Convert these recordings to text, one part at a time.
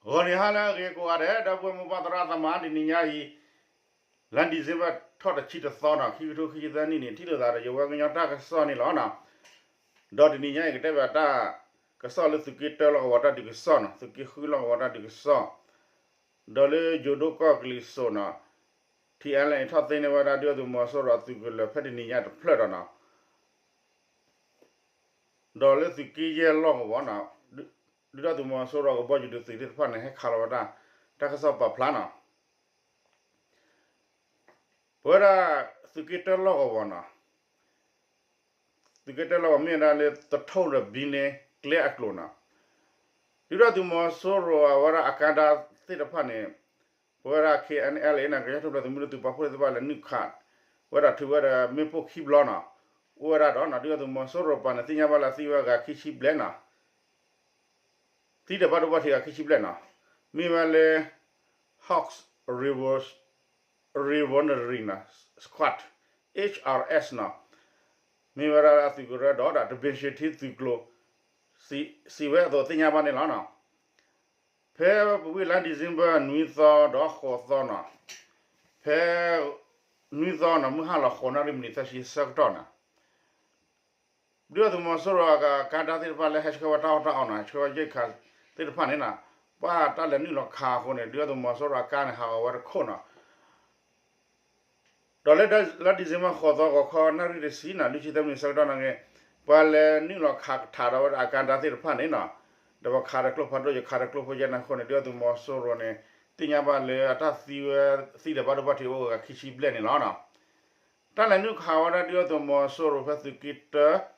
ဂီၤနံၤဟါလၢအဂ့ၤကိးဂၤဒဲး ဒီပုၢ်ဝဲၢ်မိၢ်ပၢ်သရၣ်သမါ တနံၤညါအံၤ လါ December ထီၣ်တဆံတသီနီၤ ခံကထိခံဆံသၢနံၣ်န့ၣ် ထံၣ်လိာ်သးဒီးယဝဲကညီတၢ်ကစီၣ်န့ၣ်လီၤနီၤ. ဒီးတနံၤညါအံၤကတဲဘၣ်တၢ်ကစီၣ်လၢသုးက့တၢလီၢ်ကဝီၤတၢ်ဒုးကစီၣ်နီၤ သုးက့ဃုလီၢ်ကဝီၤတၢ်ဒုးကစီၣ် ဒီးလၢယိၤဒိၣ်ကီၢ်ကလံၤစိးနီၤ ထံအဲလ်အ့ ထီၣ်သ့န့ၢ်ဝဲဒၣ်ဒုၣ်ဒါသုးမီၤစိရိၤအသုးကလၢၤဖဲတနံၤညါတဖျၢၣ်ဒီးနီၤ ဒီးလၢသုးက့ယဲၢ်လီၢ်ကဝီၤနီၤ ဒုၣ်ဒါသုးမီၤစိရိၤကဘီယူၤဒုးသုးသ့ၣ်တဖၣ်န့ၣ် ဟဲခးလီၤဝဲဒၣ် တၢ်ကစီၣ်ပာ်ဖျါနီၤ ပဝဲဒၣ် သုးက့တၢလီၢ်ကဝီၤနီၤ သုးက့တၢလီၢ်ကဝီၤမ့ၢ်ဝဲဒၣ်လၢသထူၣ်ဒီးဘံန့ၣ်ကျဲအကျိၤနီၤ ဒုၣ်ဒါသုးမီၤစိရိၤအဝဲဒၣ်အကါဒါသ့ၣ်တဖၣ်န့ၣ် ပဝဲဒၣ် K N L A န့ၣ် ကညီထူၣ်ဖျဲးသုးမုၢ်ဒိၣ်သုးပာ်ဖှိၣ်သ့ၣ်တဖၣ်လဲၤနုာ်ခး ဝဲဒၣ်ထုးဝဲဒီးမ့ၣ်ပိၢ်ခံဘျီနီၤ အိၣ်ဝဲဒၣ်ဒီးနီၤ ဒုၣ်ဒါသုးမီၤစိရိၤပၤန့ၣ် သ့ၣ်ညါဘၣ်လၢသံဝဲဂၤခံဆံဘျဲၣ်နီၤ သံတဘၣ်ဒိဘၣ်ထံးဂၤခံဆံဘျဲၣ်နီၤ မ့ၢ်ဝဲလၢ Hawks Revo- Revolutionary Squad H R S နီၤ မ့ၢ်ဝဲဒၣ်အသုးကရၢဒီးဒီးတဘ့ၣ်ၡ့ထံသုးကျိၤ စံးဝဲအသိးသ့ၣ်ညါဘၣ်န့ၣ်လီၤနီၤ ဖဲပဝံၤလါ December နွံသီဒီးဃိးသီနီၤ ဖဲ နွံသီနီၤ မုၢ်ဟါလီၤဃိးနၣ်ရံၣ်မံးနံးသၢဆံဆၢကတီၢ်နီၤ ဒုၣ်ဒါသုးမီၤစိရိၤအကါဒါသ့ၣ်တဖၣ်လၢဟဲဆှၢဝဲတၢ်အီၣ်တၢ်အီနီၤ ဟဲဆှၢဝဲရိက္ခာသ့ၣ်တဖၣ်န့ၣ်နီၤ ပှၤတၢ်လဲၤနုာ်လီၤခးအဃိန့ၣ် ဒုၣ်ဒါသုးမီၤစိရိၤအကါန့ၣ် ဟးဂီၤဝဲတခိၣ်နီၤ ဒီးလၢလါ December ဃိးသီဂီၤခီနၣ်ရံၣ်တဆံနီၤ လွံၢ်ဆံသၢမံးနံးဆၢကတီၢ်န့ၣ်ဂ့ၤ ပှၤလဲၤနုာ်လီၤခးကထးဒီးဝဲဒၣ်အကါဒါသ့ၣ်တဖၣ်န့ၣ်နီၤ ဒီးပှၤခးဒီးကျိဖးဒိၣ် ယခးဒီးကျိဖိယဲၢ်န့ၣ်အဃိန့ၣ် ဒုၣ်ဒါသုးမီၤစိရိၤန့ၣ် သ့ၣ်ညါဘၣ်လၢအတၢ်သံဝဲ သံတဘၣ်ဒိဘၣ်ထံးအိၣ်ဂၤခံဆံဘျဲၣ်န့ၣ်လီၤနီၤ တၢ်လဲၤနုာ်ခးဝဲဒၣ်ဒုၣ်ဒါသုးမီၤစိရိၤဖဲသုးက့တၢ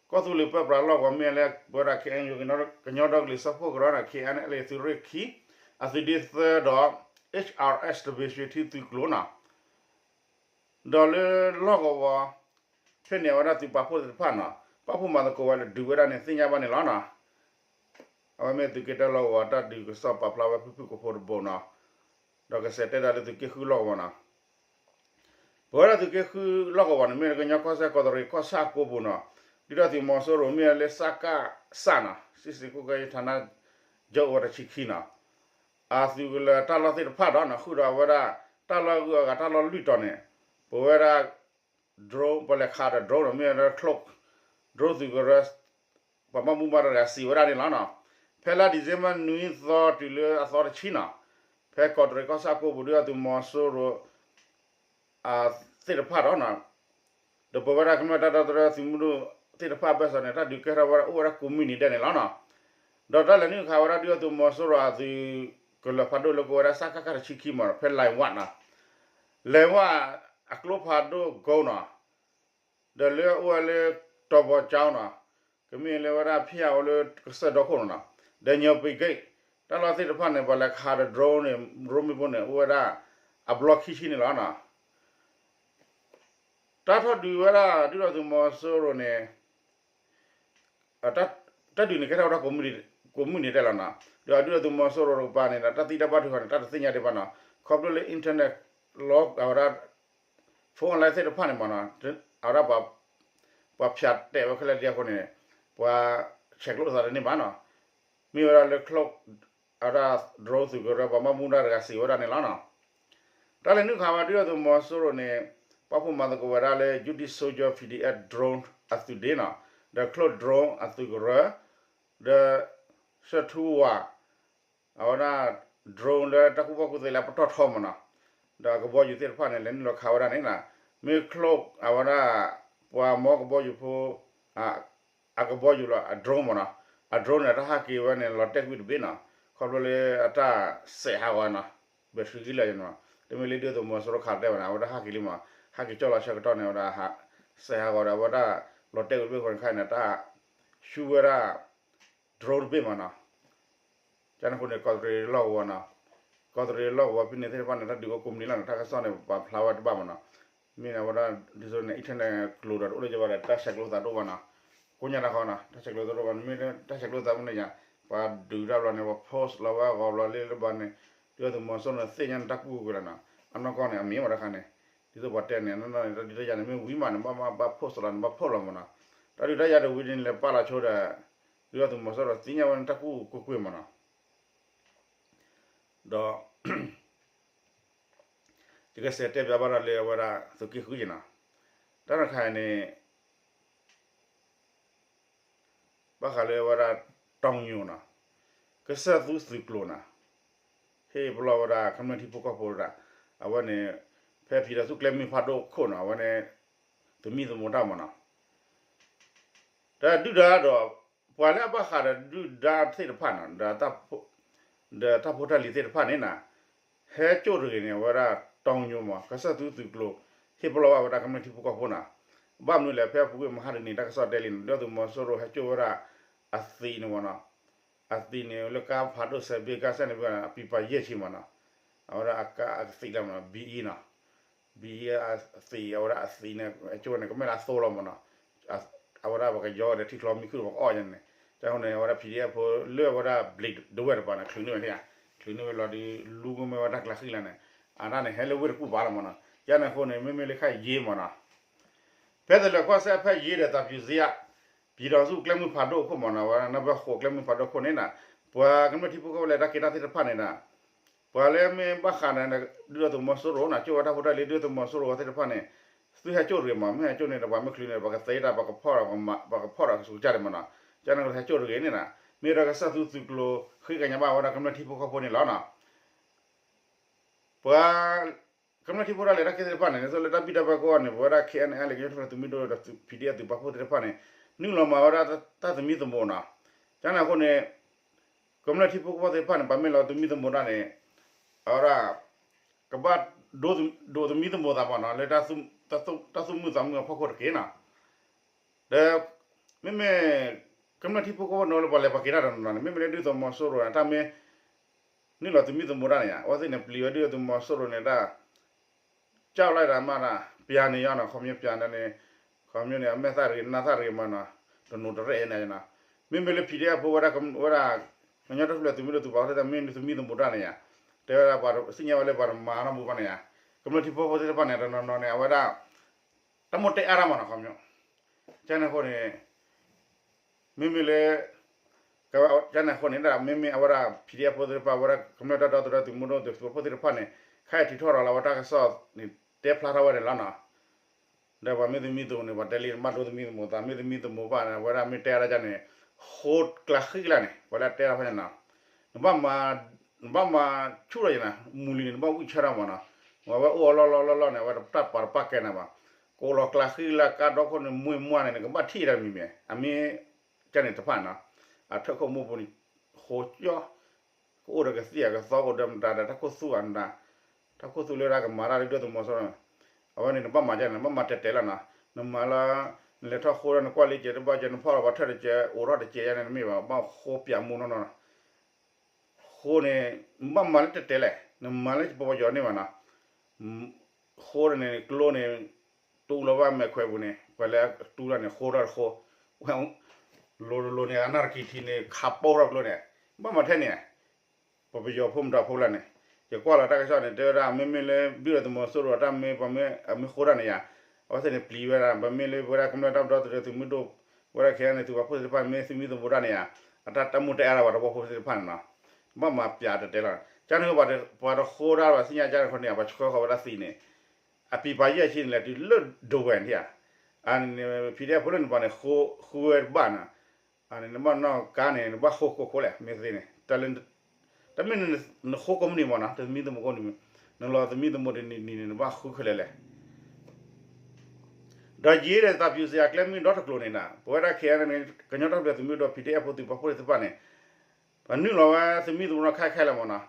ကီၢ်သူလ့ၤပၢပြးလီၢ်ကဝီၤမ့ၢ်လၢ ပဝဲဒၣ် K N U ကညီဒီကလုာ်စၢဖှိၣ်ကရၢန့ၣ် K N L A သုးရ့ၣ်ခံ အသုးဒ့သၢဒီး H R S တဘ့ၣ်ၡ့ထံသုးကျိၤနီၤ ဒီးလၢလီၢ်ကဝီၤ ဖဲန့ၣ်အဝဲဒၣ်သုးပာ်ဖှိၣ်သ့ၣ်တဖၣ်နီၤ ပာ်ဖှိၣ်မၤသကိးဝဲလၢဒုးဝဲဒၣ်န့ၣ်သ့ၣ်ညါဘၣ်န့ၣ်လီၤနီၤ အဝဲမ့ၢ်သုးက့တၢလီၢ်ကဝီၤတၢ်ဒုးကစီၣ်ပာ်ဖျါဝဲဖုၣ်ဖုၣ်ကိာ်ဖိတဘိနီၤ ဒီးကစဲးတဲဒၣ်လၢသုးက့ဃုလီၢ်ကဝီၤနီၤ ပဝဲဒၣ်သုးက့ဃုလီၢ်ကဝီၤန့ၣ် မ့ၢ်လၢကညီကီၢ်စဲၣ်ကီးတရံးကီၢ်ဆၣ်အကိပူၤနီၤ ဒုၣ်ဒါသုးမီၤစိရိၤမ့ၢ်လၢ စကစ နီၤ စစ်ဆင်ရေးကွပ်ကဲရေးဌာနချုပ် အိၣ်ဝဲဒၣ်တဆံခံနီၤ အသုးကလၢၤတၢ်လီၢ်သ့ၣ်တဖၣ်ဒီးနီၤ ဃုာ်ဒီးအဝဲဒၣ် တၢ်လီၢ်အဂုၤအဂၤတၢ်လီၢ်လွံၢ်တီၤန့ၣ် ပဝဲဒၣ် drone ပလဲၤခးဒီး drone နီၤ မ့ၢ်ဝဲဒၣ် clone drone သုးကရၢ ပှၤဘၣ်မူဘၣ်ဒါတဂၤစံးဝဲဒၣ်န့ၣ်လီၤနီၤ. ဖဲလါ December နွံသီတုၤလၢအသီတဆံနီၤ, ဖဲကီးတရံးကီၢ်ဆၣ်ကိပူၤ ဒုၣ်ဒါသုးမီၤစိရိၤ သ့ၣ်တဖၣ်ဒီးနီၤ, ဒီးပဝဲဒၣ်ကမျၢၢ်တၢ်ဒီသဒၢသုးမုၢ်ဒိၣ်သ့ၣ်တဖၣ်အဘၢၣ်စၢၤန့ၣ် တၢ်ဒုးကဲထီၣ်ဝဲဒၣ်အိၣ်ဝဲဒၣ်ကိးမုၢ်နံၤဒဲးန့ၣ်လီၤနီၤ. ဒီးတၢ်လဲၤနုာ်ခးဝဲဒၣ်ဒုၣ်ဒါသုးမီၤစိရိၤအသုးကလၢၤဖးဒိၣ်လၢကအိၣ်ဝဲဒၣ် စကခ တဆံခံမးနီၤ, ဖဲ လဲဝးနီၤ, လဲဝးအကျိဖးဒိၣ်ကိနီၤ, ဒီးလၢအအိၣ်ဝဲလၢ တီၤဘီကၠီနီၤ, ကမ့ၢ်လၢဝဲဒၣ်ဖၠၣ်အိၣ်လၢကစၢၢ်ဒီခိၣ်နီၤနီၤ, ဒီးညီပံၤဂ့ၢ် တၢ်လီၢ်သ့ၣ်တဖၣ်န့ၣ် ပှၤလဲၤခးဒီး drone န့ၣ် drone မ့ၣ်ပိၢ်န့ၣ် အိၣ်ဝဲဒၣ်အဘျီခံဆံန့ၣ်လီၤနီၤ. တၢ်ထီၣ်ဒုးဝဲဒၣ်ဒုၣ်ဒါသုးမီၤစိရိၤန့ၣ် တၢ်ဒုးန့ၣ်ကဲထီၣ်ဝဲဒၣ်ကိးမုၢ်နံၤဒဲးလီၤနီၤ. ဒီးဒုၣ်ဒါသုးမီၤစိရိၤတကပၤန့ၣ်ဒီး တၢ်သံတၢ်ဘၣ်ထုးဃီန့ၣ် တၢ်တသ့ၣ်ညါဒံးဘၣ်နီၤ. ခီဖျိလၢ internet လီၤအဝဲဒၣ် phone line သ့ၣ်တဖၣ်န့ၣ်မးနီၤ, အဝဲဒၣ် ပှၤဖၠးတဲာ်ဝဲခဲလၢာ်ဒံးအဃိန့ၣ် ပှၤဆဲးကျိးသးတန့ၢ်ဘၣ်နီၤ. မ့ၢ်ဝဲဒၣ်လၢ clone အဝဲဒၣ် drone သုးကရၢ ပှၤဘၣ်မူဒါတဂၤစံးဝဲဒၣ်န့ၣ်လီၤနီၤ. တၢ်လဲၤနုာ်ခးဝဲဒုၣ်ဒါသုးမီၤစိရိၤန့ၣ် ပာ်ဖှိၣ်မၤသကိးဝဲဒၣ်လၢ Jude Soldier P D F drone အသုးဒ့နီၤ, ဒီး clone drone အသုးကရၢ ဒီး Shu Tao အဝဲဒၣ် drone လၢတၢ်ကူၣ်ဘၣ်ကူၣ်သ့လၢအပတီၢ်ထီမးနီၤ, ဒီးအကဘီယူၤသ့ၣ်တဖၣ်န့ၣ် လဲၤနုာ်လီၤခးဝဲဒၣ်န့ၣ်နီၤ, မ့ၢ် clone အဝဲဒၣ် ပှၤမီကဘီယူၤဖိ အကဘီယူၤလီၤ အ drone မးနီၤ, အ drone န့ၣ် တၢ်ဟးက့ၤဝဲန့ၣ် လီၤတဲာ်ကွံာ်တဘ့ၣ်နီၤ, ခီဖျိလၢအတၢ်စဲးဟးဂီၤနီၤ, battery ဂံၢ်လၢာ်နီၤ, တမ့ၢ်လၢဒုၣ်ဒါသုးမီၤစိရိၤခးတဲဝဲန့ၣ် အဝဲဒၣ်ဟးက့ၤလံမး, ဟးက့ၤကၠီလီၤဆၢကတီၢ်န့ၣ် အဝဲဒၣ် စဲးဟးဂီၤဒီး အဝဲဒၣ်လီၤတဲာ်ကွံာ်တဘ့ၣ်ဃီန့ၣ်ခါန့ၣ် တၢ်ဆူဝဲဒၣ် drone တဘ့ၣ်မးနီၤ. ကန့ၣ်အဃိန့ၣ် ကီးတရံးလီၢ်ကဝီၤနီၤ, ကီးတရံးလီၢ်ကဝီၤဖဲန့ၣ်သ့ၣ်တဖၣ်န့ၣ် တၢ်ဒုးအိၣ်ကိးမုၢ်နံၤလီၤနီၤ, တၢ်ကစီၣ်န့ၣ် ပာ်ဖျါဝဲတဘၣ်မးနီၤ. မ့ၢ်န့ၣ် အဝဲဒၣ် ဒ်သိးန့ၣ် internet ကျိၤဒီးတအိၣ်လၢယဘၣ်ဒီး တၢ်ဆဲးကျိးသးတအိၣ်ဘၣ်နီၤ, ကိညါတၢ်ဃီနီၤ, တၢ်ဆဲးကျိးသးတအိၣ်ဘၣ်, မ့ၢ်တၢ်ဆဲးကျိးသးမ့ၢ်န့ၣ်ယါ, ပှၤဒုးတၢ်ဘျီန့ၣ် ပှၤ post လီၤဝဲအဂီၤဘျီလၢလၢဘၣ်န့ၣ်, ဒုၣ်ဒါသုးမီၤစိရိၤန့ၣ် သ့ၣ်ညါန့ၣ်တၢ်ကူၣ်ကွံာ်လီၤနီၤ, အနီၢ်ကီၢ်န့ၣ်အမ့ၢ်ဝဲတခါန့ၣ်, ဒ်သိးပှၤတဲန့ၣ် အနီၢ်နီၢ်န့ၣ် တၢ်ဒုးတၢ်ယၤန့ၣ် မ့ၢ်ဝံၤမးန့ၣ် ဘၣ်မၤဘၣ် post လီၤန့ၣ် ဘၣ် post လီၤမးနီၤ, တၢ်ဒုးတၢ်ယၤတဝံၤဒ်န့ၣ် လဲၤပာ်လီၤဆိဒီး ဒုၣ်ဒါသုးမီၤစိရိၤသ့ၣ်ညါဝဲန့ၣ် တၢ်ကူၣ်ကွံာ်မးနီၤ. ဒီး ယကစံးတဲပၠးဘၣ်ဒီးလၢအဝဲဒၣ်သုးက့ဃုက့နီၤ, တၢ်တခါအံၤန့ၣ် ဘၣ်ဃးလၢအဝဲဒၣ်တီညိနီၤ, ကစၢၢ်သူသုးကျိၤနီၤ, ဟ့ၣ်ပလီၢ်ဝဲဒၣ်ကမျၢၢ်ထံဖိကီၢ်ဖိဒၣ်, အဝဲန့ၣ် ဖဲဖံဒီးသူၣ်ကျဲမုၢ်ဖးဒိၣ်ခိၣ်နီၤ အဝဲန့ၣ် သမံသမိးတၢ်မးနီၤ, ဒီးဒုၣ်ဒါဒီး ပှၤလၢအဘၣ်ဃးဒီးဒုၣ်ဒါသ့ၣ်တဖၣ်နီၤ ဒီးတၢ်ဖိတၢ်လံၤသ့ၣ်တဖၣ်န့ၣ်နီၤ, ဟဲကၠိၣ်တဂ့ၤန့ၣ် အဝဲဒၣ်တီညိမး ကစၢၢ်သူသုးကျိၤ ဟ့ၣ်ပလီၢ်ဘၣ်ဝဲဒၣ်ကမျၢၢ်ထံဖိကီၢ်ဖိနီၤ, ဘၣ်မနုၤလဲၣ် ဖဲအပူၤကွံာ်မဟါတနံၤ တၢ်ကစီၣ်တဲလံနီၤ ဒုၣ်ဒါသုးမီၤစိရိၤဟဲကၠိၣ်ဝဲဒၣ် အသံးန့ၣ်မးနီၤ, အသံးန့ၣ်လၢကါဖးဒိၣ်စဲးဘ့ကါစဲးန့ၣ် အပံၤပာ်ယဲၢ်ဆံမးနီၤ, အဝဲဒၣ်အကါအကသံးလၢမးနီၤ ဘံအံၤနီၤ ဘံအံၤအသံး အဝဲဒၣ်အသံးန့ၣ် ကၠိၣ်ဝဲန့ၣ် ကမ့ၢ်လၢအသိလီၤမးနီၤ, အဝဲဒၣ်ပှၤကယီဒီးထံချီမံခုၣ်ပကအီၣ်ယဲန့ၣ်, ကန့ၣ် အဝဲဒၣ် PDF ဖိလၢအဝဲဒၣ် ဘျံးဒဝဲၢ်တပၤန့ၣ် ချုးန့ၢ်ဝဲန့ၣ်ဧါ, ချုးန့ၢ်ဝဲလီၤဒီး လူကမ့ၢ်ဝဲတၢ်ကျးဃံလၢ်န့ၣ်, အတၢ်န့ၣ် ဟဲလၢဝ့ၢ်တကူၣ်ဘၣ်လီၤမးနီၤ, ကန့ၣ်အဃိန့ၣ် မ့မ့ၢ်လၢခါယ့မးနီၤ ဖဲတလၢၤကွၢ်စဲၣ်ဖဲယ့ဒီးသးပူၤစံယါ, ပံၤဒီးဆူၣ်ကျဲမုၢ်ဖးဒိၣ်အခိၣ်မးနီၤ ဝဲနၢ်ပၢၢ်ဃိးကျဲမုၢ်ဖးဒိၣ်အခိၣ်န့ၣ်နီၤ, ပှၤကမျၢၢ်ထံဖိကီၢ်ဖိလဲၤတၢ်က့ၤတၢ်သ့ၣ်တဖၣ်န့ၣ်နီၤ, ပှၤလၢမ့ၢ်ဘၣ်ဃးဒီး ဒုၣ်ဒါသုးမီၤစိရိၤနီၤ ကၠိၣ်ဝဲတၢ်ဖိတၢ်လံၤဒုၣ်ဒါသုးမီၤစိရိၤသ့ၣ်တဖၣ်န့ၣ်, သုဟဲကၠိၣ်တဂ့ၤမး မ့ၢ်ဟဲကၠိၣ်န့ၣ်ဒီး ပှၤမ့ၢ်ချုးန့ၣ် ပှၤကသ့တၢ် ပှၤကဖီၣ်ဒီး ပှၤကဖီၣ်ဒီးကစူၤကစၢ်ဒံးမးနီၤ, ကန့ၣ်ဟဲကၠိၣ်တဂ့ၤန့ၣ်နီၤ, မ့ၢ်ဒီးကစၢၢ်သူသုးကျိၤ ဃ့ကညးဘၣ်ဝဲဒၣ်ကမျၢၢ်ထံဖိကီၢ်ဖိန့ၣ်လီၤနီၤ ပှၤ ကမျၢၢ်ထံဖိတၢ်လဲၤတၢ်က့ၤသ့ၣ်တဖၣ်န့ၣ် ဒ်သိးလၢတၢ်ဘံၣ်တၢ်ဘၢကအိၣ်န့ၣ် ပဝဲဒၣ် KNLA ကညီတၢ်ထူၣ်ဖျဲးသုးမုၢ်ဒိၣ်ဒီး PDF သုးပာ်ဖှိၣ်သ့ၣ်တဖၣ်န့ၣ် နုာ်လီၤမၤဝဲဒၣ်တၢ်သမံသမိးနီၤ, ကန့ၣ်အဃိန့ၣ် ကမျၢၢ်ထံဖိကီၢ်ဖိသ့ၣ်တဖၣ်န့ၣ် ပှၤမ့ၢ်လီၤသမံသမိးတၢ်န့ၣ် အဝဲဒၣ် ကဘၣ် ဒိးသမံသမိးသးမးနီၤ လၢ တၢ်သူၣ်မုာ်သးမုာ်အဖီခိၣ်တက့ၢ်နီၤ ဒီး မ့မ့ၢ် ကမျၢၢ်ထံဖိကီၢ်ဖိန့ၣ်လၢပှၤလဲၤပှၤက့ၤတၢ်တနီၤနီၤန့ၣ် မ့မ့ၢ်လၢဒုၣ်ဒါသုးမီၤစိရိၤန့ၣ် တၢ်မ့ၢ် နုာ်လီၤသမံသမိးတၢ်န့ၣ်ဧါ အဝဲသ့ၣ်န့ၣ် ပျံၤဝဲဒုၣ်ဒါသုးမီၤစိရိၤန့ၣ်တၢ် ကၠီၣ်လၢဒၣ်မးနီၤ ပျးန့ၣ်ယီနီၤ ခီပညီပျးန့ၣ် ခီပညီန့ၣ် အမဲာ်သၣ်တဂ့ၤ နါသၣ်တဂ့ၤမးနီၤ တနီၤတရဲၣ်န့ၣ်နီၤ မ့မ့ၢ်လၢ PDF ဖိဝဲဒၣ် ဝဲဒၣ် ကညီတၢ်ထူၣ်ဖျဲးသုးမုၢ်ဒိၣ်သုးပာ်ဖှိၣ်သ့ၣ်တဖၣ် မ့ၢ်သမံသမိးတၢ်န့ၣ်ဧါ တဲဝဲဒၣ်ပှၤသ့ၣ်ညါဝဲလၢပှၤတမၤနီတမံၤဘၣ်န့ၣ်ဧါ ကမျၢၢ်ထံဖိကီၢ်ဖိသ့ၣ်တဖၣ်န့ၣ် တနီၤနီၤန့ၣ် အဝဲဒၣ် တၢ်မိၣ်တဲအါတၢ်မးနီၤ ခီပညီ ကန့ၣ်အဃိန့ၣ် မ့မ့ၢ်လၢ ကန့ၣ်အဃိန့ၣ် မ့မ့ၢ်အဝဲဒၣ် PDF ဖိသ့ၣ်တဖၣ် အဝဲဒၣ်ကမျၢၢ်တၢ်ဒီသဒၢသုးမုၢ်ဒိၣ်သုးပာ်ဖှိၣ်သ့ၣ်တဖၣ်န့ၣ် ခဲအံၤထုးထီၣ်ဒီးလၢအဝဲတၢ်ကစီၣ်န့ၣ် တဲဖျါထီၣ်ဝဲန့ၣ်လီၤနီၤ ဒီးပှၤမ့ၢ်သမံသမိးန့ၣ် ပှၤတဲလံ နဘၣ်ဒိသမံသမိးသး မ့ၢ်သမံသမိးဘၣ်န့ၣ် အဝဲဒၣ်မ့ၢ်တဲဒၣ်န့ၣ် ဃိကျးဃံကျါန့ၣ် ပှၤလၢအတဲတၢ်ဖဲန့ၣ်နီၤ နဘၣ်မၤ နဘၣ်မၤဆူၣ်ထီၣ်ယဲနီၤ မုၢ်လံၤန့ၣ် နဘၣ်ဝံၣ်ဆၢထီၣ်မးနီၤ အဝဲအိၣ်အလီၢ်လီၢ်လီၢ်လီၢ်န့ၣ် အဝဲတပာ်တပာ်ကဲန့ၣ်ဘၣ် ကအိၣ်လီၤကျးဃံလၢကါဒီခိၣ်န့ၣ် မွ့ၢ်မွၢ်န့ၣ် နကဘၣ်ထံၣ်တၢ်မံၤမံၤ အမ့ၢ် ကန့ၣ်တဖၣ်နီၤ အထၢၣ်ခိၣ်မိၢ်ပူၤန့ၣ် ဃိကၠီ ကအိၣ်ဒီးကသံၣ်အကသီအိၣ်ဒီးမတၤဒီး တၢ်ခိၣ်သူအမတၤ တၢ်ခိၣ်သူလၢဒၣ်ကမၤတၢ်လၢဒုၣ်ဒါသုးမီၤစိရိၤန့ၣ် အဝဲန့ၣ် နဘၣ်မၤကန့ၣ် နဘၣ်မၤတဲာ်တဲာ်လီၤနီၤ နမၤလၢ နလဲၤထီၣ်ဃိဒီးနကွၢ်လံကဲးတဘၣ်ကဲး နဖီၣ်လီၤပှၤထၢၣ်တကဲး အိးထီၣ်တကဲးယါန့ၣ် နမ့ၢ်ဘၣ် ဘၣ်ဃိပၠးမူနီၢ်နီၢ်နီၤ ဃိန့ၣ် နဘၣ်မၤလၢတဲာ်တဲာ်လဲၣ် နမၤလၢပပယီၤန့ၣ်ဘၣ်နီၤ ဃိန့ၣ် ကျိန့ၣ် တူလီၤဘၣ်မဲာ်ခွဲးပူၤန့ၣ် ပှၤလၢအတူလီၤန့ၣ် ဃိထီၣ်တဃိ လိၤလိၤန့ၣ် အနၢ်တကံၤထံန့ၣ် ခးပိၢ်ထီၣ်ကျိန့ၣ် ဘၣ်မၤထဲန့ၣ် ပပယီၤဖိမတၤဖိလၢ်န့ၣ် ယကွၢ်လီၤတၢ်ကစီၣ်န့ၣ် တဲဝဲဒၣ် မ့မ့ၢ်လၢ ဒုၣ်ဒါသုးမီၤစိရိၤအတၢ်မ့ၢ်ပှၤမ့ၢ်အမ့ၢ်ဃိတၢ်န့ၣ်ယါ အဝဲသ့ၣ်န့ၣ်ပျံၤဝဲဒၣ် ပမ့ၢ်လၢပဝဲဒၣ်ကမျၢၢ်တၢ်ဒီသဒၢသုးမုၢ်ဒိၣ် ပဝဲဒၣ်ခဲအံၤန့ၣ် သုးပာ်ဖှိၣ်သ့ၣ်တဖၣ်မ့ၢ်သမံသမိးတၢ်န့ၣ်ယါ အတၢ်တၢ်မိၣ်တဲအါထီၣ်ပှၤတဝၢဖိသ့ၣ်တဖၣ်န့ၣ်နီၤ ဘၣ်မၤပၠးတဲာ်တဲာ်လီၤ ကန့ၣ်ပှၤတဃိတၢ်ဘၣ်သ့ၣ်ညါကန့ၣ်ဃိန့ၣ် ပှၤဆှၢဃီၤဝဲဒၣ်သံးန့ၣ် အပံၤပာ်ယဲၢ်ဆံန့ၣ်လဲၣ် တုၤလၢဒိဝဲၢ်န့ၣ်ဧါ အန့ၣ် PDF ဖိလၢနပှၤန့ၣ် ဃိဝဲတဘၣ်နီၤ အန့ၣ် နဘၣ်နီၢ်ကါန့ၣ် နဘၣ်ဃိကိးခိၣ်လဲၣ် မ့ၢ်သ့န့ၣ် တၢ်မ့ၢ် နဃိကိးမုၢ်နံၤမးနီၤ တသမံသမိးကိးမုၢ်နံၤ နလီၤသမံသမိးတနံၤနံၤန့ၣ် နဘၣ်ဃုခဲလၢာ်လဲၣ် ဒီးယ့ဒီးသးပူၤစံးယါကျဲမုၢ်ဒီတကျိၤန့ၣ်နီၤ ပဝဲဒၣ်ခဲအံၤန့ၣ် ကညီတၢ်ထူၣ်ဖျဲးသုးမုၢ်ဒိၣ် PDF ဖိသုးပာ်ဖှိၣ်သ့ၣ်တဖၣ်န့ၣ် ပနုာ်လီၤဝဲသမံသမိးနီၢ်ခဲခဲလၢာ်မးနီၤ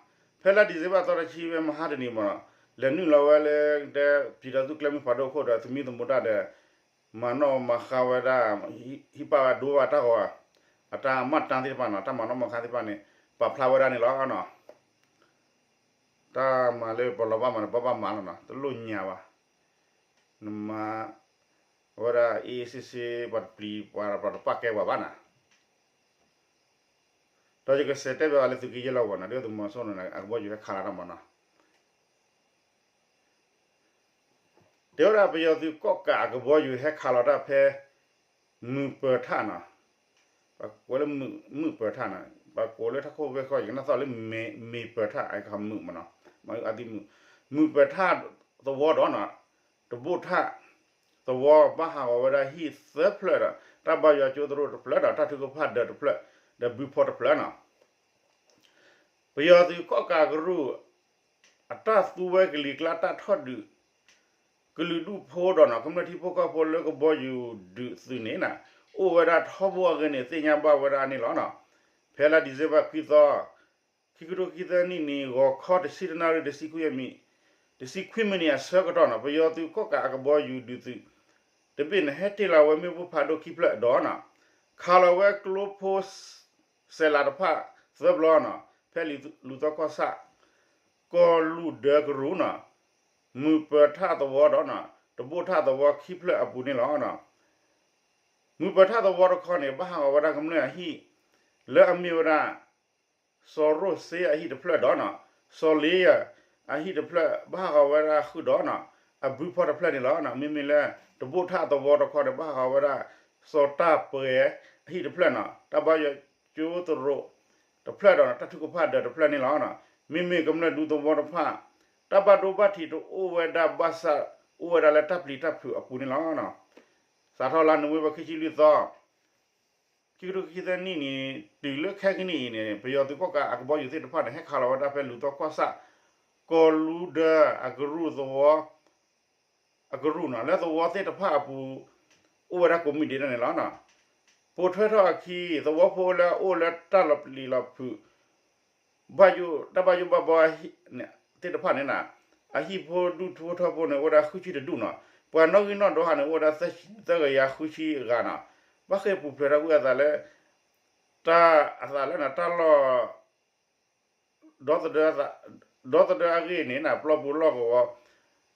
ဖဲလါဒံၣ်စ့ဘၢၣ်သီတဆံဝဲမဟါတနံၤမးနီၤ လဲၤနုာ်လီၤဝဲလၢ ဖံဒီးသူၣ်ကျဲမုၢ်ဖးဒိၣ်ခိၣ်ဒီးသမံသမိးတၢ်ဒီး မၤနီၣ်မၤဃါဝဲဒၣ် ဟံးပၢ်ဝဲဒိဘၣ်တၢ်ဂီၤ အတၢ်မၤတၢ်သ့ၣ်တဖၣ်နီၤ တၢ်မၤနီၣ်မၤဃါသ့ၣ်တဖၣ်န့ၣ် ပာ်ဖျါဝဲဒၣ်န့ၣ်လီၤနီၤ တၢ်မၤလၢပလီၤဘၣ်မၤန့ၣ် ပဘၣ်မၤလီၤနီၤ တလိၣ်ညါဘၣ် နမၤ အဝဲဒၣ် အေးအေးဆေးဆေး ပှၤတပျံၤပှၤ ပှၤတပာ်ကဲပှၤဘၣ်နီၤ ဒီးယကစံးတဲဘၣ်လၢသုးက့ယဲၢ်လီၢ်ဝဲနီၤ ဒုၣ်ဒါသုးမီၤစိရိၤန့ၣ် အကဘီယူၤဟဲခးလီၤတၢ်မးနီၤ တဲဝဲဒၣ်ပယီၤသုးကီၣ်ကးအကဘီယူၤဟဲခးလီၤတၢ်ဖဲ မုၢ်ပၢၤထၣ်နီၤ ပှၤကိးလၢမုၢ်ပၢၤထၣ်နီၤ ပှၤကိးလၢထးခိၣ်ဂဲၤဃီ ယကနၣ်သီၣ်လၢ မုၢ်ပၢၤထၣ် အကမုာ်မနီၤ, မုၢ်အသံမုာ်, မုၢ်ပၢၤထၣ်သဝီဒီးနီၤ, တဘိၣ်ထၣ်သဝီ ဘၣ်ဟးဂီၤဝဲဒၣ်ဟံၣ်သၢဖျၢၣ်ဒီး တၢ်ဘါယွၤကၠိသရိာ်တဖျၢၣ်ဒီး တၢ်ထုကဖၣ်ဒၢးတဖျၢၣ် ဒီးဘုဖီတဖျၢၣ်နီၤ. ပယီၤသုးကီၣ်ကးကရူၢ် အတၢ်သူဝဲကလံၤကျါတၢ်ထီၣ်ဒုး ကလုာ်ဒူၣ်ဖိဒီးနီၤ ကမျၢၢ်ထံဖိကီၢ်ဖိလၢကဘီယူၤဒုးသုးန့ၣ်နီၤ အိၣ်ဝဲဒၣ်ထီဘိအဂ့ၢ်န့ၣ် သ့ၣ်ညါဘၣ်ဝဲဒၣ်န့ၣ်လီၤနီၤ. ဖဲလါဒံၣ်စ့ဘၢၣ်ခွံသီ ခံကထိခံဆံနွံနံၣ် ဂီၤခီတဆံတနၣ်ရံၣ် တဆံခွံမံးနံး တဆံခွံမံးနံးအဆၢကတီၢ်နီၤ ပယီၤသုးကီၣ်ကးအကဘီယူၤဒုးသုး တဘ့ၣ်န့ၣ် ဟဲတ့ၢ်လီၤဝဲမ့ၣ်ပိၢ်ဖးဒိၣ်ခံဖျၢၣ်ဒီးနီၤ ခးလီၤဝဲကျိဖိ စဲးလးတဖၣ်သၢဘျီနီၤ ဖဲလူၤသီကီၢ်ဆၣ် ကီၢ်လူၢ်ဒၢကရူၢ်နီၤ မုၢ်ပၢၤထၣ်သဝီဒီးနီၤ တဘိၣ်ထၣ်သဝီခံဖျၢၣ်အပူၤန့ၣ်လီၤ. မုၢ်ပၢၤထၣ်သဝီတခီန့ၣ် ဘၣ်ဟးဂီၤဝဲဒၣ်ကမျၢၢ်အဟံၣ် လၢအမ့ၢ်ဝဲဒၣ် စီၤရိၣ်စ့အဟံၣ်တဖျၢၣ်ဒီးနီၤ စီၤလ့ယၤအဟံၣ်တဖျၢၣ် ဘၣ်ဟးဂီၤဝဲဒၣ်ဃုာ်ဒီးနီၤ အဘုဖီတဖျၢၣ်န့ၣ်လီၤ. မ့မ့ၢ်လၢ တဘိၣ်ထၣ်သဝီတခီန့ၣ် ဘၣ်ဟးဂီၤဝဲဒၣ် စီၤတၢ်ပှဲၤအဟံၣ်တဖျၢၣ်နီၤ တၢ်ဘါယွၤကၠိသရိာ်တဖျၢၣ်ဒီး တၢ်ထုကဖၣ်ဒၢးတဖျၢၣ်န့ၣ်လီၤ. မ့မ့ၢ်ကမျၢၢ်ဒူသဝီတဖၣ် တၢ်ဘၣ်ဒိဘၣ်ထံးတအိၣ်ဝဲဒၣ်ဘၣ်ဆၣ် အိၣ်ဝဲဒၣ်လၢတၢ်ပျံၤတၢ်ဖုးအပူၤန့ၣ်လီၤ. စးထီၣ်လါနိၣ်ဝ့ဘၢၣ် ခံဆံလွံၢ်သီ ခံကထိခံဆံနွံနံၣ် တုၤလၢခဲကနံၣ်အံၤန့ၣ် ပယီၤသုးကီၣ်ကးအကဘီယူၤသ့ၣ်တဖၣ်န့ၣ် ဟဲခးလီၤဝဲဒၣ်ဖဲလူၤသီကီၢ်ဆၣ် ကီၢ်လူၢ်ဒၢအကရူၢ်သဝီ အကရူၢ်နီၤ လၢသဝီသ့ၣ်တဖၣ်အပူၤ အိၣ်ဝဲဒၣ်ကိးမံၤဒဲးန့ၣ်လီၤ. ပိာ်ထွဲထီၣ်အခံ သဝီဖိလၢအအိၣ်လၢတၢ်လီၤပျံၤလီၤဖုး ဘၣ်ယိၣ် တၢ်ဘၣ်ယိၣ်ဘၣ်ဘီသ့ၣ်တဖၣ်န့ၣ်နီၤ အဟံၣ်ဖိဒူၣ်ဖိထၢဖိန့ၣ် အိၣ်ဝဲဒၣ်ဃုဆံတဒူၣ်နီၤ ပှၤနီၣ်ဂံၢ်နီၣ်ဒွးဟးန့ၣ် အိၣ်ဝဲဒၣ်သၢကယၤဃုဆံဂၤနီၤ ဘၣ်ဃ့ၢ်ပူၤဖျဲးထီၣ်ကွံာ်အသးလၢ တၢ်အသးလၢနီၤ တၢ်လီၢ် ဒီသဒၢ ဒီသဒၢအဂ့ၢ်န့ၣ်နီၤ ပျီပူၤလီၢ်ကဝီၤ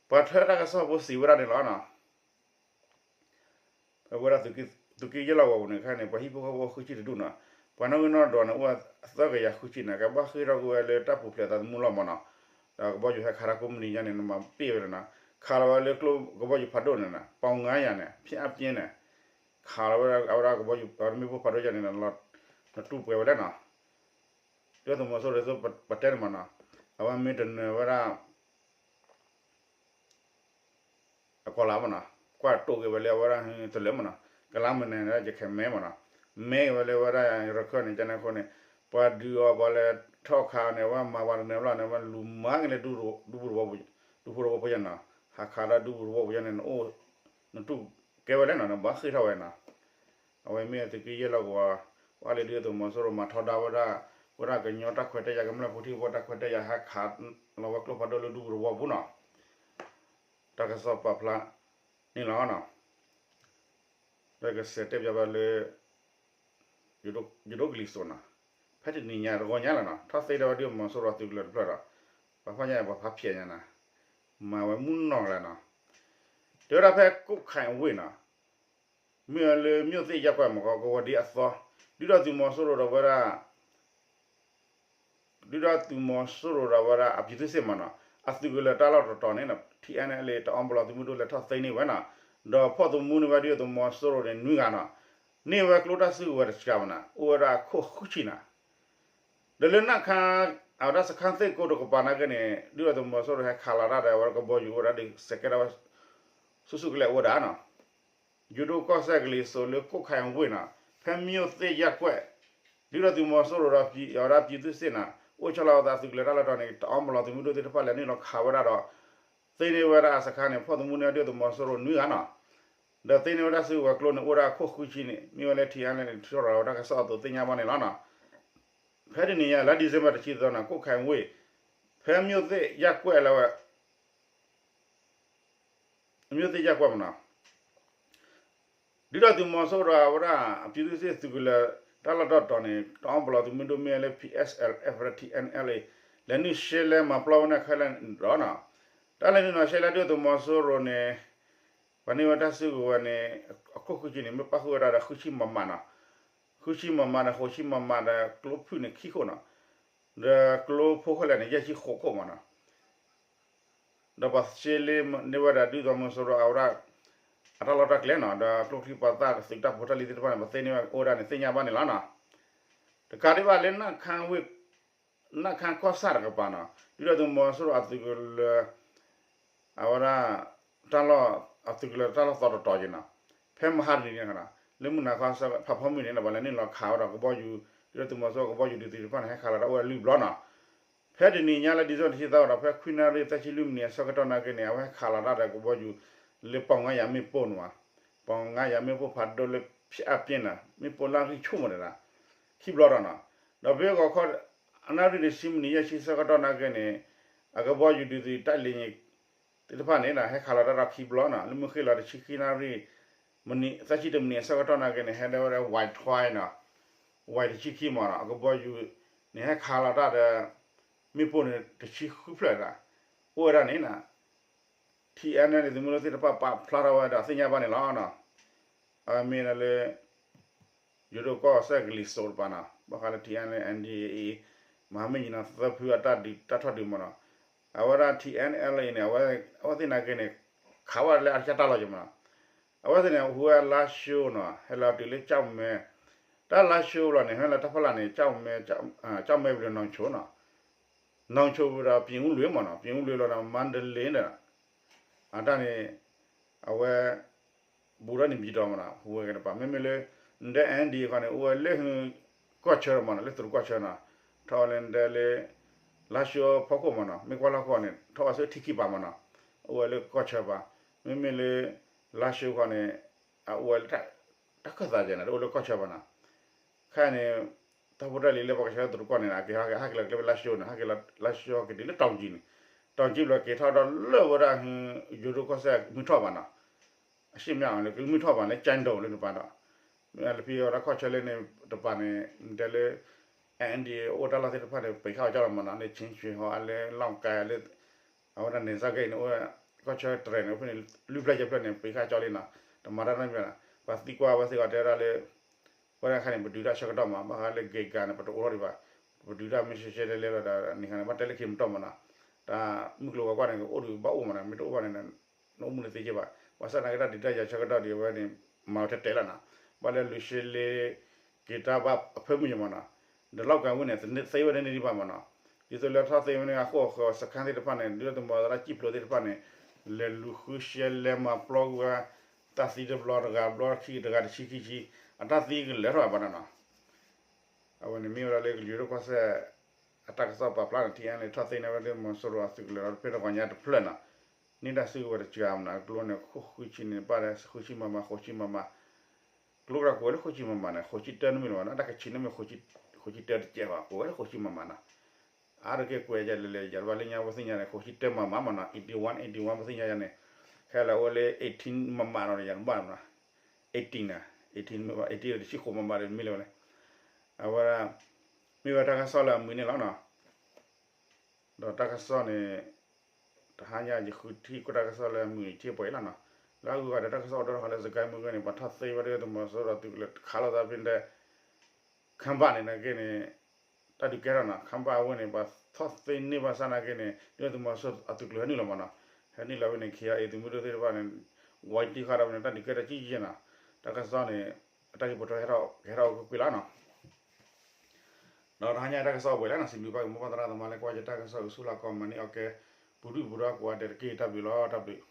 ပှၤထွဲတၢ်ကစီၣ်ဖိစံးဝဲဒၣ်န့ၣ်လီၤ. အဝဲဒၣ်သုးက့ယဲၢ်လီၢ်ကဝီၤပူၤန့ၣ် ခဲန့ၣ် ပှၤဟံၣ်ဖိဃီဖိအိၣ်ဃုဆံတဒူၣ်နီၤ ပှၤနီၣ်ဂံၢ်နီၣ်ဒွးန့ၣ် အိၣ်သၢကယၤဃုဆံန့ၣ် ကဘၣ်ဃ့ၢ်ထီၣ်ကွံာ်ဝဲလၢတၢ်ပူၤဖျဲးသးသမူလီၤမးနီၤ ဒီးကဘီယူၤဟဲခးတၢ်ကိးမုၢ်နံၤညါန့ၣ် နမၤပ့ၢ်ဝဲဒၣ်နီၤ ခးလီၤဝဲလၢကျိကဘီယူၤဖးဒိၣ်န့ၣ်နီၤ ပီၢ်ငါယၤန့ၣ် ဖျဲးအပျဲန့ၣ် ခးလီၤဝဲဒၣ်အဝဲဒၣ်ကဘီယူၤ မ့ၣ်ပိၢ်ဖးဒိၣ်ယၤန့ၣ် နတူၢ်ပှဲၤဝဲလဲၣ်နီၤ ဒုၣ်ဒါသုးမီၤစိရိၤဒ်သိးပတဲန့ၣ်မးနီၤ အဝဲမ့ၢ်တနၢၤဝဲဒၣ် အကီၢ်လၢ်မးနီၤ ကွၢ်တိာ်က့ၤဝဲလၢအဝဲဒၣ်တလၢမးနီၤ ကလါမုၢ်နၤန့ၣ် ယခဲမဲမးနီၤ မဲက့ၤဝဲလၢအဝဲဒၣ်ရခၢၣ်န့ၣ် ကန့ၣ်အဃိန့ၣ် ပှၤဒုးအီၤပှၤလဲၤထီၣ်ခးန့ၣ် အဝဲမၤပှၤတနၢၤဘျီန့ၣ် အဝဲလူၤမၤက့ၤလၢ ဒူဖိတဝီပူၤယၤနီၤ ဟးခးဒၣ်ဒူဖိတဝီပူၤယၤန့ၣ် နအိၣ် နတူၢ်ကဲဝဲလဲၣ်နီၤ နဘၣ်ဃ့ၢ်ထီၣ်ဝဲနီၤ အဝဲမ့ၢ်သုးက့ယဲၢ်လီၢ်ကဝီၤ ပှၤလၢဒုၣ်ဒါသုးမီၤစိရိၤမၤထီဒါဝဲဒၣ် ဝဲဒၣ်ကညီတၢ်ခွဲးတၢ်ယာ်ကမျၢၢ်ဖိထံဖိတၢ်ခွဲးတၢ်ယာ်ဟဲခးလီၤဝဲကျိဖးဒိၣ်လၢဒူပူၤတဝီပူၤနီၤ တၢ်ကစီၣ်ပာ်ဖျါန့ၣ်လီၤ. ဒီးကစဲးတဲပၠးဘၣ်လၢ ယဒိၣ်ကလံၤစိးနီၤ ဖဲတနံၤညါတဂီၤညါလီၤနီၤ ထီၣ်သ့ဒီးဝဲဒုၣ်ဒါသုးမီၤစိရိၤအသုးကလၢၤတဖျၢၣ်ဒီး ပှၤဖးညါပှၤဖးဖျဲးညါနီၤ မၤဝဲမုၢ်နီၢ်လၢၤနီၤ တဲဝဲဒၣ်ဖဲကိးခးဝ့ၢ်နီၤ မ့ၢ်ဝဲလၢ မြို့သစ်ရပ်ကွက် မ့ၢ်ကီး ကဝီၤဒ့အသီ ဒုၣ်ဒါသုးမီၤစိရိၤဒီးဝဲဒၣ် ဒုၣ်ဒါသုးမီၤစိရိၤဒီးဝဲဒၣ်အပြည်သူ့စစ်မးနီၤ အသုးကလၢၤတၢ်လီၢ်တတီၤန့ၣ် ထံအဲၣ်အဲလ် တအီပလီသုးမုၢ်ဒိၣ်လဲၤထီၣ်သ့န့ၢ်ဝဲနီၤ ဒီးဖီၣ်သမူန့ၢ်ဝဲဒုၣ်ဒါသုးမီၤစိရိၤန့ၣ် နွံဂၤနီၤ န့ၢ်ဝဲကျိတၢ်စုကဝဲၤတစှၤဘၣ်နီၤ အိၣ်ဝဲဒၣ်အခိၣ်ဃုဆံနီၤ ဒီးလၢနၢ်ခါ အဝဲဒၣ်စခန်းသစ်ကိုတကပၤနာ်က့န့ၣ် ဒုၣ်ဒါသုးမီၤစိရိၤဟဲခးလီၤတၢ်ဒီး အဝဲဒၣ်ကဘီယူၤအိၣ်ဝဲဒၣ်ဒ်စဲးကဲထီၣ်ဝဲ ဆူၣ်ဆူၣ်ကလဲာ်အိၣ်ဝဲဒၣ်နီၤ ယိၤဒိၣ်ကီၢ်စဲၣ်ကလံၤစိးလၢကိးခးဝ့ၢ်နီၤ ဖဲ မြို့သစ်ရပ်ကွက် ဒုၣ်ဒါသုးမီၤစိရိၤဒီး အဝဲဒၣ်ပြည်သူ့စစ်နီၤ အိၣ်ဆီလီၤအသးသုးကလၢၤတၢ်လီၢ်တတီၤန့ၣ် တအီပလီသုးမုၢ်ဒိၣ်သ့ၣ်တဖၣ်လဲၤနုာ်လီၤခးဝဲဒၣ်ဒီး သ့န့ၢ်ဝဲဒၣ်အစခန်းန့ၣ် ဖီၣ်သမူန့ၢ်ဝဲဒုၣ်ဒါသုးမီၤစိရိၤနွံဂၤနီၤ ဒီးသ့န့ၢ်ဝဲဒၣ်စုကဝဲၤကျိန့ၣ် အိၣ်ဝဲဒၣ်အခိၣ်ဃုဆံန့ၣ် မ့ၢ်ဝဲလၢထံအဲၣ်အဲလ်န့ၣ် ထံၣ်ထီၣ်လီၤဝဲတၢ်ကစီၣ်အသိးသ့ၣ်ညါဘၣ်န့ၣ်လီၤနီၤ ဖဲတနံၤညါ လါ December တဆံသီနီၤ ကိးခးဝ့ၢ် ဖဲ မြို့သစ်ရပ်ကွက် လၢဝဲ မြို့သစ်ရပ်ကွက်မးနီၤ ဒုၣ်ဒါသုးမီၤစိရိၤဒီးအဝဲဒၣ် ပြည်သူ့စစ်သုးကလၢၤတၢ်လီၢ်တတီၤန့ၣ် တအီပလီသုးမုၢ်ဒိၣ်မ့ၢ်ဝဲလၢ ပီၣ်အဲၣ်စဲၣ်လ်အ့ၣ် ဒီး ထံအဲၣ်အဲလ် လဲၤနုာ်ရှဲလဲမၤပျီဝဲန့ၣ်ခဲလၢာ်ဒီးနီၤ တၢ်လဲၤနုာ်နီၤရှဲလဲဒုၣ်ဒါသုးမီၤစိရိၤန့ၣ် ပှၤန့ၢ်ဝဲတၢ်စုကဝဲၤန့ၣ် အခိၣ်ဃုဆံန့ၣ် မ့ၢ်ပၣ်ဃုာ်ဝဲဒၣ်ဒီးဃုဆံမမနီၤ ဃုဆံမမဒီးဃိးဆံမမဒီးကျိဖုၣ်န့ၣ်ခံခိၣ်နီၤ ဒီးကျိဖိခဲလၢာ်န့ၣ် ယဲၢ်ဆံဃိးခိၣ်မနီၤ ဒီးပှၤရှဲလဲန့ၢ်ဝဲဒၣ်ဒုၣ်ဒါသုးမီၤစိရိၤအဝဲဒၣ် အတၢ်လီၢ်တၢ်ကျဲနီၤ ဒီးကျိချံပှၤသၣ်သုးတၢ်ဖိတၢ်လံၤသ့ၣ်တဖၣ်န့ၣ် ပှၤသ့န့ၢ်ဝဲအိၣ်ဝဲဒၣ်န့ၣ်သ့ၣ်ညါဘၣ်န့ၣ်လီၤနီၤ တကးဒံးဘၣ်လၢ နၢ်ခါကီၢ်ဆၣ်တကပၤနီၤ ဒုၣ်ဒါသုးမီၤစိရိၤအသုးကလၢၤ အဝဲဒၣ် တၢ်လီၢ် အသုးကလၢၤတၢ်လီၢ်သီတတီၤက့ၤနီၤ ဖဲမဟါတနံၤန့ၣ် လၢမုၢ်နၤခီ ဖးဖီမုၢ်န့ၣ် ဘၣ်လဲၤနုာ်လီၤခးဝဲဒီးကဘီယူၤ ဒုၣ်ဒါသုးမီၤစိရိၤကဘီယူၤဒုးသ့ၣ်တဖၣ်န့ၣ် ဟဲခးလီၤတၢ်အိၣ်ဝဲလွံၢ်ဘျီနီၤ ဖဲတနံၤညါလၢ December တဆံသၢဒီး ဖဲခွံနၣ်ရံၣ်သၢဆံလွံၢ်မံးနံးအဆၢကတီၢ်နာ်က့န့ၣ် အဝဲဟဲခးလီၤတၢ်ဒီးကဘီယူၤ လၢပီၣ်ငါယၤမ့ၣ်ပိၢ်န့ၣ်မး ပီၣ်ငါယၤမ့ၣ်ပိၢ်ဖးဒိၣ်လၢဖျဲးအပျ့ၢ်န့ၣ် မ့ၣ်ပိၢ်လၢအဂံၢ်ဆူၣ်မးန့ၣ် ခံဘျီဒီးနီၤ ဒီးဖဲဂီၤခီ အနၣ်ရံၣ်တဆံမံးနံးယဲၢ်ဆံဆၢကတီၢ်နာ်က့န့ၣ် အကဘီယူၤဒုးသ့ၣ်တၢ်လံၤ သ့ၣ်တဖၣ်န့ၣ် ဟဲခးလီၤတၢ်ဒီးခံဘျီနီၤ လၢမုၢ်ဃ့ၢ်လီၤတဆံခံနၣ်ရံၣ် မံးနံး သၢဆံတမံးနံးအဆၢကတီၢ်နာ်က့န့ၣ် ဟဲဒၣ်ဝဲဒၣ် ဝဲးထွဲနီၤ ဝဲးတဆံခံမးနီၤ အကဘီယူၤန့ၣ် ဟဲခးလီၤတၢ်ဒီး မ့ၣ်ပိၢ်န့ၣ် တဆံဃုဖျၢၣ်နီၤ အိၣ်ဝဲဒၣ်န့ၣ်နီၤ ထံအဲၣ်န့ၣ် သုးမုၢ်ဒိၣ်သ့ၣ်တဖၣ်ပာ်ဖျါထီၣ်ဝဲဒီးသ့ၣ်ညါဘၣ်န့ၣ်လီၤနီၤ အမ့ၢ်ဒၣ်လၢ ယိၤဒိၣ်ကီၢ်စဲၣ်ကလံၤစိးတပၤနီၤ ဘၣ်ဃးလၢ ထံအဲၣ်န့ၣ် အ့ၣ် မဟာမိတ်ညီနောင် သၢဖုအတၢ်ဒုးတၢ်ထီၣ်ဒုးမးနီၤ အဝဲဒၣ် ထံအဲၣ်န့ၣ် အဝဲသ့ၣ်နာ်က့န့ၣ် ခးဝဲလၢအကစၢ်တၢ်လီၢ်က့ၤမးနီၤ အဝဲသ့ၣ်န့ၣ် ဟူဝဲလါၡိနီၤ ဟဲလီၤတုၤလၢကၠီၣ်မဲ တၢ်လါၡိလီၤန့ၣ် ဟဲလီၤတၢ်ဖီလာ်န့ၣ် ကၠီၣ်မဲ ကၠီၣ်မဲပူၤလၢနီၢ်ဆိနီၤ နီၢ်ဆိပူၤဒီး ပြင်ဦးလွင်မးနီၤ ပြင်ဦးလွင်လီၤဒီး မန္တလေးဒီး အတၢ်န့ၣ် အဝဲ ဘူးဒီးန့ၣ် ပြည်တော်မးနီၤ ဟူဝဲက့ၤတပၤ မ့မ့ၢ်လၢ နဒဲ အၣ်အၣ်ဒီး ခီန့ၣ် အိၣ်ဝဲလၢ ကီၢ်ဆၢမးနီၤ လၢသရူးကီၢ်ဆၢနီၤ ထီၣ်ဝဲလၢနဒဲလၢ လါၡိဖီခိၣ်မးနီၤ မ့ၢ်ကွၢ်လီၢ်ခိၣ်န့ၣ် ထီၣ်ဝဲဆူထံခံပၤမးနီၤ အိၣ်ဝဲလၢကီၢ်ဆၢပၤ မ့မ့ၢ်လၢ လါၡိခီန့ၣ် အအိၣ်ဝဲလၢ တၢ်ခၢၣ်သးယဲၢ်န့ၣ် တအိၣ်လၢကီၢ်ဆၢဘၣ်နီၤ ခဲအံၤန့ၣ် တၢ်ဖိတၢ်လံၤလၢပှၤကဆှၢသရူးကီၢ်န့ၣ် အကဟဲက့ၤလီၤကျဲဖဲလါၡိန့ၣ် ဟဲက့ၤလီၤလါၡိက့ၤတုၤလၢတီၤကံန့ၣ် တီၤကံဘျီက့ၤထီၣ်ဒီးလၢဝဲဒၣ် ယိၤဒိၣ်ကီၢ်စဲၣ်မုၢ်ထီၣ်ဘၣ်နီၤ အရှေ့မြောက် လၢမုၢ်ထီၣ်ဘၣ်လၢ ကၠဲးဒိၣ်လၢတပၤဒီး လၢဖံဝဲဒၣ်ကီၢ်ဆၢလၢန့ၣ်တပၤန့ၣ် နတဲလၢ အၣ်အၣ်ဒီး အိၣ်တၢ်လီၢ်သ့ၣ်တဖၣ်န့ၣ် ပံးဃာ်အီၤကၠီလီၤမးနီၤ လၢ ခၠ့ၣ်ဆွ့ၣ်ဟီ လၢလီၣ်ကဲလၢ အဝဲဒၣ်န့ၣ် စၢ်ကဲအံၤန့ၣ် အိၣ် ကီၢ်ဆၢတြဲၤန့ၣ် ဖဲန့ၣ် လွံၢ်ဖျၢၣ်ယဲၢ်ဖျၢၣ်န့ၣ် ပံးဃာ်ကၠီလံနီၤ တမၤတၢ်နီတမံၤဘၣ်နီၤ ပှၤသံကွၢ်ဝဲစ့ၢ်ကီးတဲဝဲဒၣ်လၢ ဝဲဒၣ်ခါန့ၣ် ပဒုးတၢ်ဆၢကတီၢ်မး ဘၣ်ဃးလၢ ဂ့ၤကၤန့ၣ် ပတအိးထီၣ်ဒံးဘၣ် ပဒုးတၢ်မ့ၢ်ရှဲရှဲလဲလဲလီၤဒီး န့ၣ်ခါန့ၣ် ဘၣ်တဲလၢခံမတီၢ်မးနီၤ တၢ်မုၢ်ကျိၤဝဲၤကွာ်န့ၣ် အိၣ်ဒံးဘၣ်အိၣ်မးနီၤ မ့ၢ်တအိၣ်ဘၣ်န့ၣ် နအိၣ်မူန့ၣ်သ့က့ဘၣ် ဘၣ်ဆၣ်သနာ်က့ တၢ်ဒုးတၢ်ယၤဆၢကတီၢ်ဒံးအဝဲန့ၣ် မၤဝဲထဲထဲလီၤနီၤ ဘၣ်လၢ လူရှဲလေး က့ၤတၢ်ဘၣ်အဖၢမုၢ်ယဲၢ်မးနီၤ ဒီးလီၣ်ကဲဝဲန့ၣ် သ့ဝဲဒၣ်န့ၣ်ဒံးဘၣ်မးနီၤ ဒ်သိးလၢထီၣ်သ့ဝဲန့ၣ် အဃိအဃၢၤ စခန်းသ့ၣ်တဖၣ်န့ၣ် ဒ်သိးသုးမီၤသရၣ်ကံၣ်ဖျိးသ့ၣ်တဖၣ်န့ၣ် လဲၤလူၤဃုရှဲလဲမၤပျီကွံာ်ဝဲ တၢ်သံတဘျီတဂၤဘျီခံတဂၤတဆံခံဆံ အတၢ်သံကလဲၤထီၣ်ဘၣ်နီၤ အဝဲန့ၣ်မ့ၢ်ဝဲဒၣ်လၢကလုာ်ဒိၣ်ကီၢ်စဲၣ် အတၢ်ကစီၣ်ပာ်ဖျါန့ၣ် ထံအဲၣ်န့ၣ် ထီၣ်သ့န့ၢ်ဝဲဒၣ်သုးမီၤစိရိၤအသုးကလၢၤဒီး ဖဲတဂီၤညါတဖျၢၣ်နီၤ န့ၢ်တၢ်စုကဝဲၤတစှၤမးနီၤ ကျိန့ၣ် ဃုဆံန့ၣ် ဘၣ်ဒီး ဃုဆံမမ ဃုဆံမမ ကျိကရၢကိးဝဲလၢဃုဆံမမန့ၣ် ဃုဆံတၢနမ့ၢ်လီၤဘၣ်နီၤ တၢ်ကဆံးန့ၣ်မ့ၢ် ဃုဆံတၢတကဲးဘၣ် ကိးဝဲလၢဃုဆံမမနီၤ အါတက့ၢ်ကွဲးယၤလဲၤလဲၤ ယၤတဘၣ်လၢညါ ပသ့ၣ်ညါန့ၣ် ဃိးဆံတၢမမမနီၤ eighty one eighty one ပသ့ၣ်ညါယၤန့ၣ် ခဲလၢာ်အိၣ်လၢ eighteen မမနီၤ ယၤတဘၣ်နီၤ eighteen န့ၣ် eighteen မမ eighteen တဆံဃိးမမဒီးမ့ၢ်လၢဝဲလဲၣ် အဝဲ မ့ၢ်ဝဲတၢ်ကစီၣ်လၢအမုာ်န့ၣ်လီၤနီၤ ဒီးတၢ်ကစီၣ်န့ၣ် တဟါညါယဃုထံၣ်ကွၢ်တၢ်ကစီၣ်လၢအမုာ်ထံၣ်ပှဲၤလီၤနီၤ လၢအဂုၤအဂၤဒီးတၢ်ကစီၣ်အိၣ်ဒိၣ်ထီၣ်လၢစကဲမုၢ်ဂ့ၤန့ၣ် ပှၤထီၣ်သ့ဝဲဒၣ်သုးမီၤစိရိၤသုးကလၢၤတခါလိာ်သးဖဲန့ၣ် ခမ်းဘၣ်န့ၣ်နာ်က့န့ၣ် တၢ်ဒုးကဲထီၣ်နီၤ ခမ်းဘၣ်အဝဲန့ၣ် ပှၤထီၣ်သ့န့ၢ်ဘၣ်ဆၣ်နာ်က့န့ၣ် ဒ်သုးမီၤစိရိၤအသုးကလၢၤဟဲနုာ်လီၤမးနီၤ ဟဲနုာ်လီၤဝဲန့ၣ် ခ့အံၤသုးမုၢ်ဒိၣ်သ့ၣ်တဖၣ်န့ၣ် ဝံၤတံၢ်ဃာ်ဒီးဝဲန့ၣ် တၢ်ဒုးကဲထီၣ်ကံကဲနီၤ တၢ်ကစီၣ်န့ၣ် အတၢ်ဂ့ၢ်ပိာ်ထွဲဟဲထီၣ်ကဲထီၣ်ကွ့ၢ်ကွ့ၢ်လီၤနီၤ ဒီးတဟါညါတၢ်ကစီၣ်အိၣ်ပှဲၤလံနီၤ စံးဘျုးဘၣ်က့ၤမိၢ်ပၢ်သရၣ်သမါလၢကွၢ်ယတၢ်ကစီၣ် ကဆူလၢကီၢ်မၤန့ၢ်အီၣ်ကဲ ပူၤဒုၣ်ပူၤဒါကိးဂၤဒဲးတက့ၢ် တၢ်ဘျုးလီၤ တၢ်ဘျုး